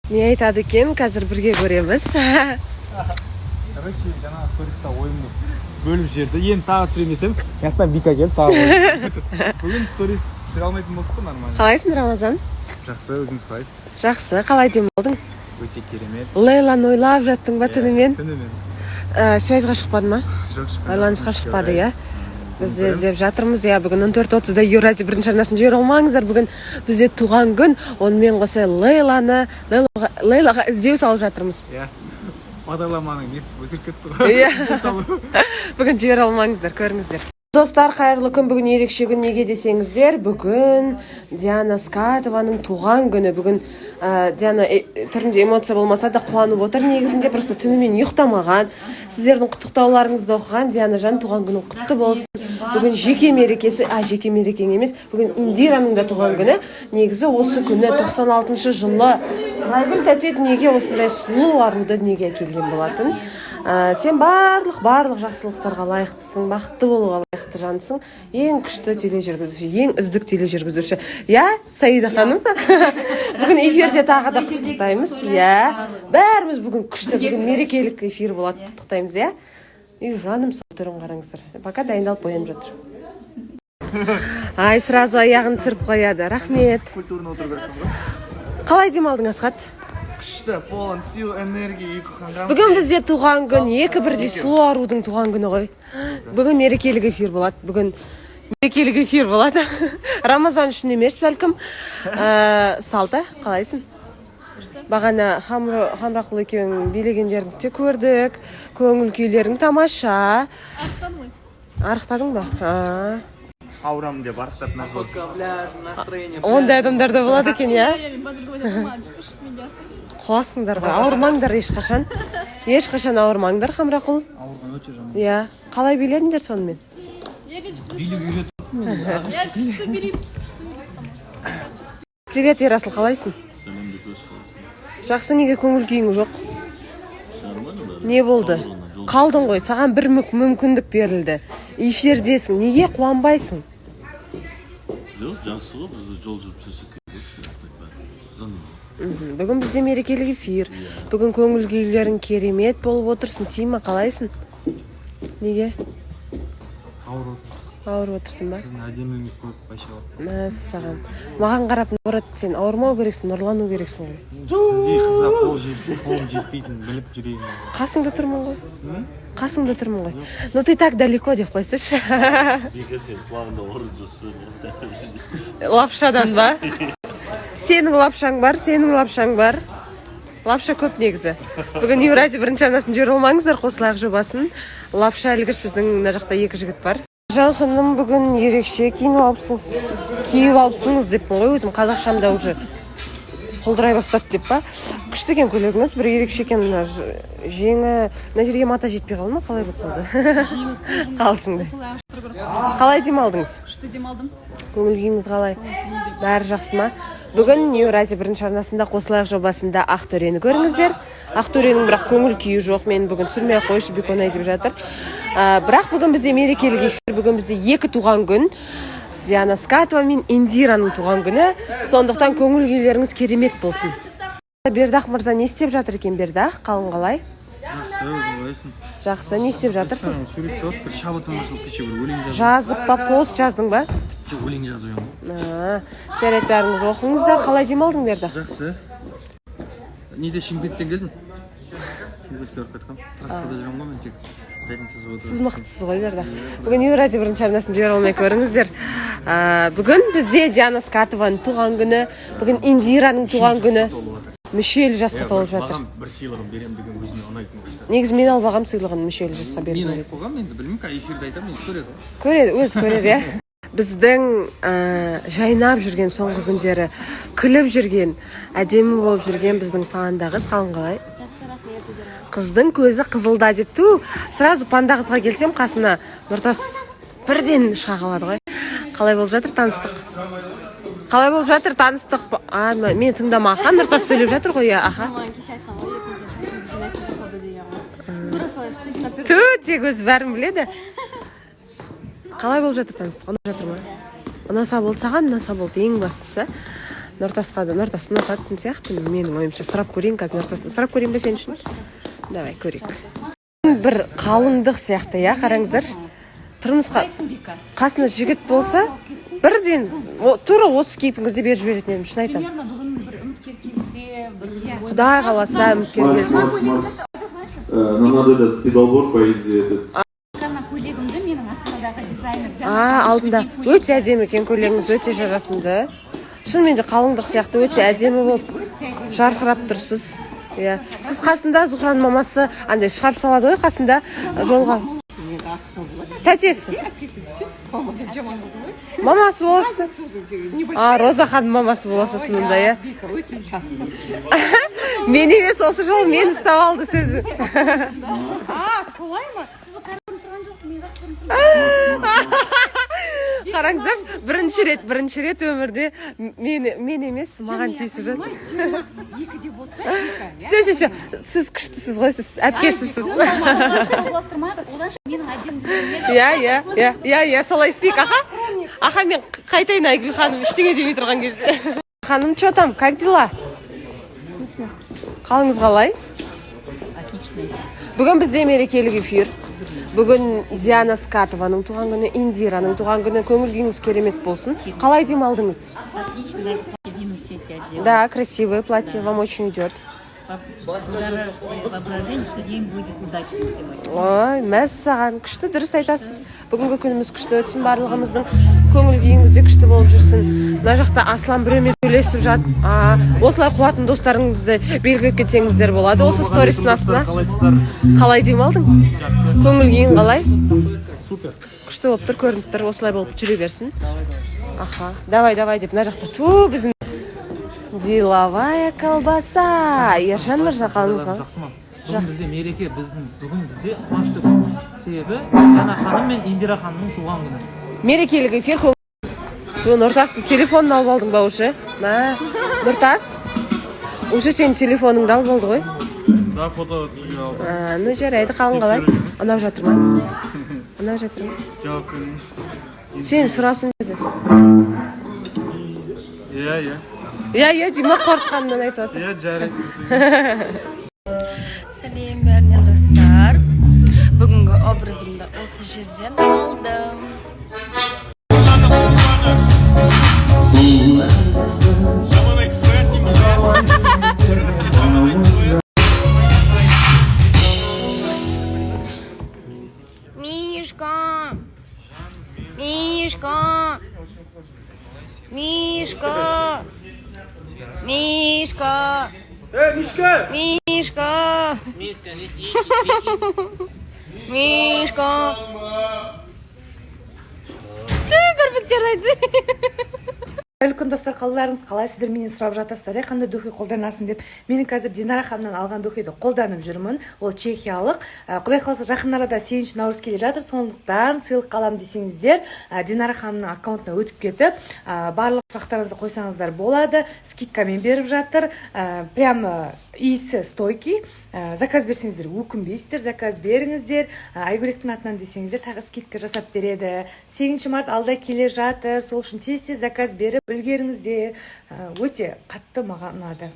Не айтады екен, қазір бірге көреміз. Короче, жаңа сториста ойымды бөліп жіберді. Енді тағы түсірейін десем, мына жақтан Вика келіп тағы қойды. Бүгін сторис түсіре алмайтын болдық қой нормально. Қалайсың, Рамазан? Жақсы, өзіңіз қалайсыз? Жақсы. Қалай демалдың? Өте керемет. Лейланы ойлап жаттың ба түнімен? Түнімен. Связьға шықпады ма? Жоқ, шыққан. Байланысқа шықпады, иә. Біз де іздеп жатырмыз, иә. Бүгін 14:30-да Еуразия бірінші арнасын жібере алмаңыздар. Бүгін бізде туған күн, онымен қоса Лейланы, Лейлаға іздеу салып жатырмыз. Иә, бағдарламаның несі өзгеріп кетті ғой. Иә. Салу. Бүгін жібере алмаңыздар, көріңіздер. Достар, қайырлы күн! Бүгін ерекше күн. Неге десеңіздер, бүгін Диана Скатованың туған күні. Бүгін Диана түрінде эмоция болмаса да, қуанып отыр негізінде, просто түнімен ұйықтамаған, сіздердің құттықтауларыңызды оқыған. Диана жан, туған күнің құтты болсын! Бүгін жеке мерекесі, а жеке мерекең емес, бүгін Индираның да туған күні. Негізі осы күні 96 жылы Райгүл тәте дүниеге осындай сұлу аруды дүниеге әкелген болатын. Сен барлық жақсылықтарға лайықтысың, бақытты болуға лайықты жансың. Ең күшті тележүргізуші, ең үздік тележүргізуші, иә. Саида ханым, бүгін эфирде тағы да құттықтаймыз, иә. Бәріміз бүгін күшті, бүгін мерекелік эфир болады, құттықтаймыз, иә. И жаным сол, түрін қараңыздар, пока дайындалып, боянып жатыр. Ай, сразу аяғын түсіріп қояды, рахмет. Культурно отыру керекпіз ғой. Қалай демалдың, Асхат? Күшті, полон сил, энергии, ұйқы қанған. Бүгін бізде туған күн, екі бірдей сұлу арудың туған күні ғой. Бүгін мерекелік эфир болады. Бүгін мерекелік эфир болады. Рамазан үшін емес, бәлкім. Салта, қалайсың? Бағана Хамрақұл екеуің билегендеріңді де көрдік. Көңіл күйлерің тамаша. Арықтадың ба? А. Ауырамын деп арықтап мәз. Ондай адамдар да болады екен, иә. Қуасыңдар ғой, ауырмаңдар ешқашан, ешқашан ауырмаңдар, Хамрақұл. Ауырған өте жаман. Иә, қалай биледіңдер сонымен? Билеу үйретіп мен. Привет, Ерасыл, қалайсың? Сәлем, Бекош, қалайсың? Жақсы. Неге көңіл күйің жоқ? Нормально бәрі. Не болды? Ауырғаннан жол. Қалдың ғой, саған бір мүмкіндік берілді, эфирдесің, неге қуанбайсың? Жоқ, жақсы ғой, бізде жол жүріп шаршап келдік. Бәрі. Зың. Бүгін бізде мерекелік эфир, бүгін көңіл күйлерің керемет болып отырсың. Сима, қалайсың? Неге? Ауырып. Ауырып отырсың ба? Сіздің әдемілігіңіз көріп вообще. Мәссаған, маған қарап, наоборот, сен ауырмау керексің, нұрлану керексің ғой. Сіздей қызға қолым жетпейтінін біліп жүрегім. Қасыңда тұрмын ғой, қасыңда тұрмын ғой. Ну ты так далеко деп қойсайшы. Бека, сен құлағында орын жоқ сөйле. Лапшадан ба? Сенің лапшаң бар, сенің лапшаң бар, лапша көп негізі. Бүгін Еуразия бірінші арнасын жібере алмаңыздар, «Қосылайық» жобасын. Лапша ілгіш біздің мына жақта екі жігіт бар. Жан ханым, бүгін ерекше киініп алыпсыңыз, киіп алыпсыңыз деппін ғой, өзім қазақшам да уже құлдырай бастады деп па. Күшті екен көйлегіңіз, бір ерекше екен. Мына жеңі, мына жерге мата жетпей қалды ма, қалай болып қалды қалжыңдай? Қалай демалдыңыз? Күшті демалдым. Көңіл күйіңіз қалай, бәрі жақсы ма? Бүгін Еуразия бірінші арнасында «Қосылайық» жобасында Ақтөрені көріңіздер. Ақтөренің бірақ көңіл күйі жоқ, мен бүгін түсірмей ақ қойшы, Беконай, деп жатыр. Бірақ бүгін бізде мерекелік эфир, бүгін бізде екі туған күн, Диана Скатова мен Индираның туған күні, сондықтан көңіл күйлеріңіз керемет болсын. Бердақ мырза не істеп жатыр екен? Бердақ, қалың қалай? Жақсы, өзің қалайсың? Жақсы. Не істеп жатырсың? Сурет салып, бір шабытым ашылып, кеше бір өлең жаздым. Жазып па? Пост жаздың ба? Жоқ, өлең жазып едім. А, жарайды, бәріңіз оқыңыздар. Қалай демалдың, Бердақ? Жақсы. Неде, Шымкенттен келдім, Шымкентке барып қайтқанмын. Трассада жүремін ғой мен, тек пятница, суббота. Сіз мықтысыз ғой, Бердақ. Бүгін Еуразия бірінші арнасын жібере алмай көріңіздер. Бүгін бізде Диана Скатованың туған күні, бүгін Индираның туған күні. Мүшел жасқа толып жатыр. Маған бір сыйлығын беремін деген, өзіне ұнайтын, күшті. Негізі мен алып алғанмын сыйлығын, мүшел жасқа Мен бердім. айтып қойғанмын, енді білмеймін, қазір эфирде айтамын, енді көреді ғой. Көреді, өзі көрер, иә. Біздің жайнап жүрген, соңғы күндері күліп жүрген, әдемі болып жүрген біздің панда қыз. Қалың қалай? Жақсы, рахмет, өздеріңіз? Қыздың көзі қызылда деп ту, сразу панда қызға келсем, қасына Нұртас бірден шыға қалады ғой. Қалай болып жатыр таныстық? Қалай болып жатыр таныстық? А, мен тыңдама, аха, Нұртас сөйлеп жатыр ғой, иә, аха. Маған кеше айтқан ғой, ертең сен шашыңды жинайсың, походу, деген ғой. Тура солай шықты, жинап берді. Ту, тек өзі бәрін біледі. Қалай болып жатыр таныстық? Ұнап жатыр ма? Ұнаса болды, саған ұнаса болды, ең бастысы. Нұртасқа да, Нұртас ұнататын сияқты менің ойымша. Сұрап көрейін қазір Нұртастан. Сұрап көрейін бе сен үшін? Давай көрейік. Бір қалыңдық сияқты, иә, қараңыздаршы. Тұрмысқа қасында жігіт болса, бірден тура осы кейпіңізде беріп жіберетін едім, шын айтамын. Примерно бүгін бір үміткер келсе, бір Құдай қаласа, үміткер Макс, келсін. Макс, Макс. Нам надо этот педалборд, по идее, этот. Ғана көйлегімді менің Астанадағы дизайнер А, алдында өте әдемі екен көйлегіңіз, өте жарасымды. Шынымен де қалыңдық сияқты, өте әдемі болып жарқырап тұрсыз. Иә. Сіз қасында Зухраның мамасы андай шығарып салады ғой қасында жолға. Тәтесі. Мамасы боласыз. А, Роза ханым мамасы боласыз мұнда, иә? Мен емес, осы жолы мені ұстап алды сөзі. А, солай ма? Сіз көрініп тұрған жоқсыз, мен рас көрініп тұрмын. Қараңыздаршы, бірінші рет өмірде мен емес, маған тиісіп жатыр. Екіде болса, екі. Все, все, все. Сіз күштісіз ғой, сіз әпкесісіз. Қауластырмай, одан менің әдемілігіме. Иә, солай істейік, аха. Аха, мен қайтайын, Айгүл ханым ештеңе демей тұрған кезде. Ханым, че там, как дела? Қалыңыз қалай? Бүгін бізде мерекелік эфир. Бүгін Диана Скатованың туған күні, Индираның туған күні. Көңіл күйіңіз керемет болсын. Қалай демалдыңыз? Отлично, даже платье в винном цвете одела. Да, красивое платье, вам очень идет. Воображение, что день будет удачным сегодня. Ой, мәссаған, күшті, дұрыс айтасыз. Бүгінгі күніміз күшті өтсін, барлығымыздың көңіл күйіңіз де күшті болып жүрсін. Мына жақта Аслан біреумен сөйлесіп жат. А, осылай қуатын достарыңызды белгілеп кетсеңіздер болады осы стористің астына. Қалайсыздар? Қалай демалдың? Жақсы. Көңіл күйің қалай? Супер. Күшті болып тұр, көрініп тұр, осылай болып жүре берсін. Аха, давай, давай деп мына жақта ту біздің деловая колбаса. Ержан мырза, қалыңыз қалай? Жақсы ма? Бүгін бізде мереке, біздің бүгін бізде қуанышты күн, себебі Диана ханым мен Индира ханымның туған күні. Мерекелік эфир. Ту, Нұртастың телефонын алып алдың ба уже? Мә, Нұртас, уже сенің телефоныңды алып алды ғой. Да, фото түсіруге алдым. А, ну жарайды. Қалың қалай? Ұнап жатыр ма? Ұнап жатыр ма? Жауап бермейінші. Сен сұрасын деді. Иә. Иә дей ма, қорыққанынан айтып жатыр. Иә, жарайды. Сәлем бәріне, достар! Бүгінгі образымды осы жерден алдым. Мишка! Мишка! Мишка! Мишка! Мишка! Мишка! Мишка! Ты кірпіктерді айтсай. Қайырлы күн, достар! Қалаларыңыз қалай? Сіздер менен сұрап жатырсыздар, иә, қандай духи қолданасың деп. Менің қазір Динара ханымнан алған духиді қолданып жүрмін, ол чехиялық. Құдай қаласа, жақын арада 8 наурыз келе жатыр, сондықтан сыйлыққа аламын десеңіздер, Динара ханымның аккаунтына өтіп кетіп, барлық сұрақтарыңызды қойсаңыздар болады, скидкамен беріп жатыр. Прямо иісі стойкий. Заказ берсеңіздер, өкінбейсіздер, заказ беріңіздер. Айгөлектің атынан десеңіздер, тағы скидка жасап береді. 8 март алда келе жатыр, сол үшін тез тез заказ беріп үлгеріңіздер. Өте қатты маған ұнады.